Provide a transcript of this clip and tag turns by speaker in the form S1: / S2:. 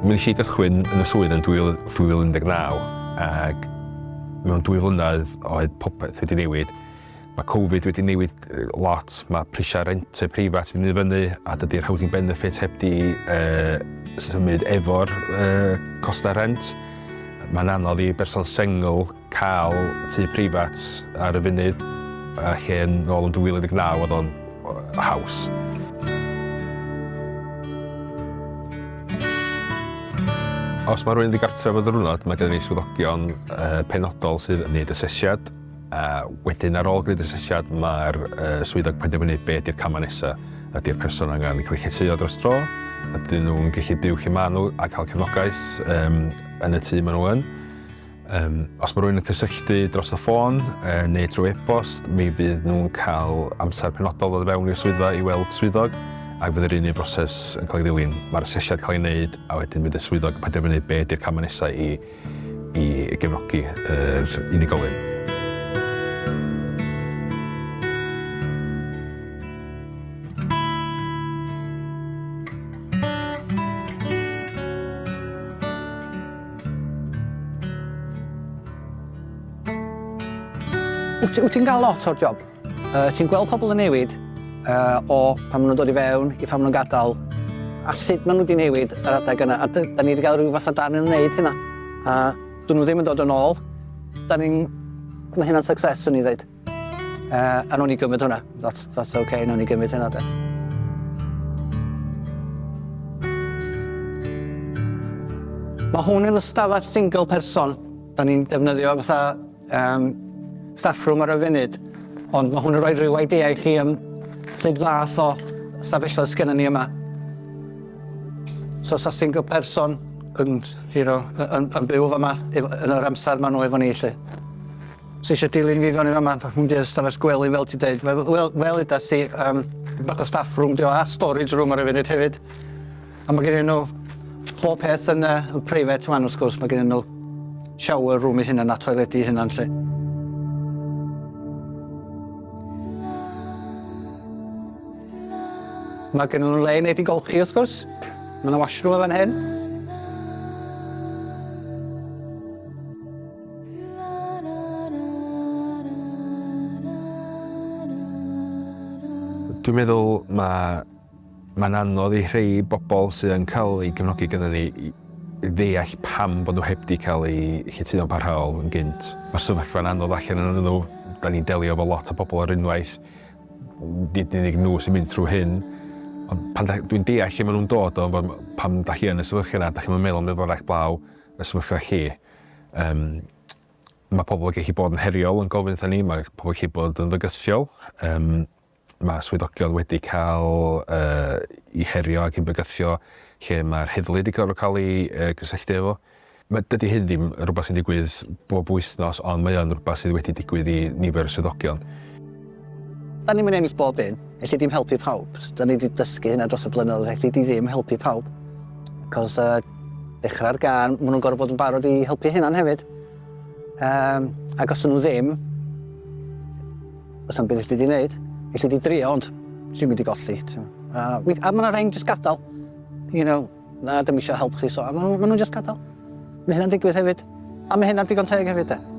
S1: Mi wnes i gychwyn yn y swydd yn 2019 ac mewn dwy flynedd oedd popeth wedi newid. Mae Covid wedi newid lot, mae prisiau rent preifat yn mynd i fyny a dydy'r housing benefit heb di uh, symud efo'r uh, costau rent. Mae'n anodd i berson sengl cael tŷ preifat ar y funud, a lle yn ôl yn 2019 oedd o'n haws. Os mae rhywun ddigartref o ddiwrnod, mae gennym ni swyddogion uh, penodol sydd yn gwneud asesiad. A wedyn ar ôl gwneud asesiad, mae'r uh, swyddog penderfynu be ydy'r camau nesaf. Ydy'r person angen cael ei lletyo dros dro? Ydyn nhw'n gallu byw lle maen nhw a cael cefnogaeth um, yn y tŷ maen nhw yn? Um, os mae rhywun yn cysylltu dros y ffôn uh, neu trwy e-bost, mi fydd nhw'n cael amser penodol ddod fewn i'r swyddfa i weld swyddog ac fydd yr un un broses yn cael ei ddilyn. Mae'r asesiad cael ei wneud a wedyn fydd y swyddog yn penderfynu be ydy'r camau nesaf i, i gefnogi yr unigolyn.
S2: Wyt, wyt ti'n gael lot o'r job? Uh, ti'n gweld pobl yn newid uh, o pan maen nhw'n dod i fewn i pan maen nhw'n gadael a sut maen nhw wedi newid yr adeg yna. A da ni wedi cael rhyw fath o dan yn wneud hynna. A dyn nhw ddim yn dod yn ôl. Da ni'n... Mae hynna'n success, swn i ddweud. Uh, a nawn ni gymryd hwnna. That's, that's okay, nawn ni gymryd hynna de. Mae hwn yn ystafell single person. Da ni'n defnyddio fatha um, staff room ar y funud, ond mae hwn yn rhoi rhyw idea i chi am sut fath o stafelloedd sgennym ni yma. So sa single person yn, you know, yn, yn byw fama yn yr amser maen nhw efo ni 'lly. Os eisiau dilyn fi fewn i fama, hwn 'di'r ystafell gwely fel ti'n deud. Fel, fel, fel udas ti, um, bach o staff room 'di o, a storage room ar y funud hefyd. A mae gen nhw bob peth yn, uh, yn private fan wrth gwrs, mae gen nhw shower room eu hunan a toiledi eu hunan 'lly. Mae gen nhw le i wneud i golchi wrth gwrs. Mae yna washroom yn fan hyn.
S1: Dwi'n meddwl mae mae'n anodd i rhei bobl sydd yn cael eu gefnogi gyda ni i ddeall pam bod nhw heb di cael eu lletyo'n parhaol yn gynt. Mae'r sefyllfa'n anodd allan yn nhw. Da ni'n delio efo lot o bobl ar unwaith. Nid yn unig nhw sy'n mynd trwy hyn. Ond pan dwi'n deall lle maen nhw'n dod o, pam da chi yn y sefyllfa yna, da chi'n meddwl am beth arall blaw y sefyllfa chi. Um, mae pobl yn gallu bod yn heriol yn gofyn wrthyn ni, mae pobl yn gallu bod yn fygythiol. Um, mae swyddogion wedi cael uh, i herio ac i bygythio lle mae'r heddlu wedi gorfod cael ei uh, gysylltu efo. Mae, dydy hyn ddim yn rhywbeth sy'n digwydd bob wythnos, ond mae o'n rhywbeth sydd wedi digwydd i nifer o swyddogion.
S2: Da ni'n mynd ennill bob un. Elli di'm helpu pawb. Da ni wedi dysgu hynna dros y blynyddoedd. Elli di ddim helpu pawb. Cos uh, dechrau'r gân, maen nhw'n gorfod bod yn barod i helpu hunan hefyd. Um, ac os nhw ddim, os am beth elli di wneud, elli di drio, ond ti'n mynd i golli. A, a mae yna rhain jyst gadael. You know, na, dim eisiau help chi, so a maen nhw'n ma nhw just gadael. Mae hynna'n digwydd hefyd. A mae hynna'n digon teg hefyd, de.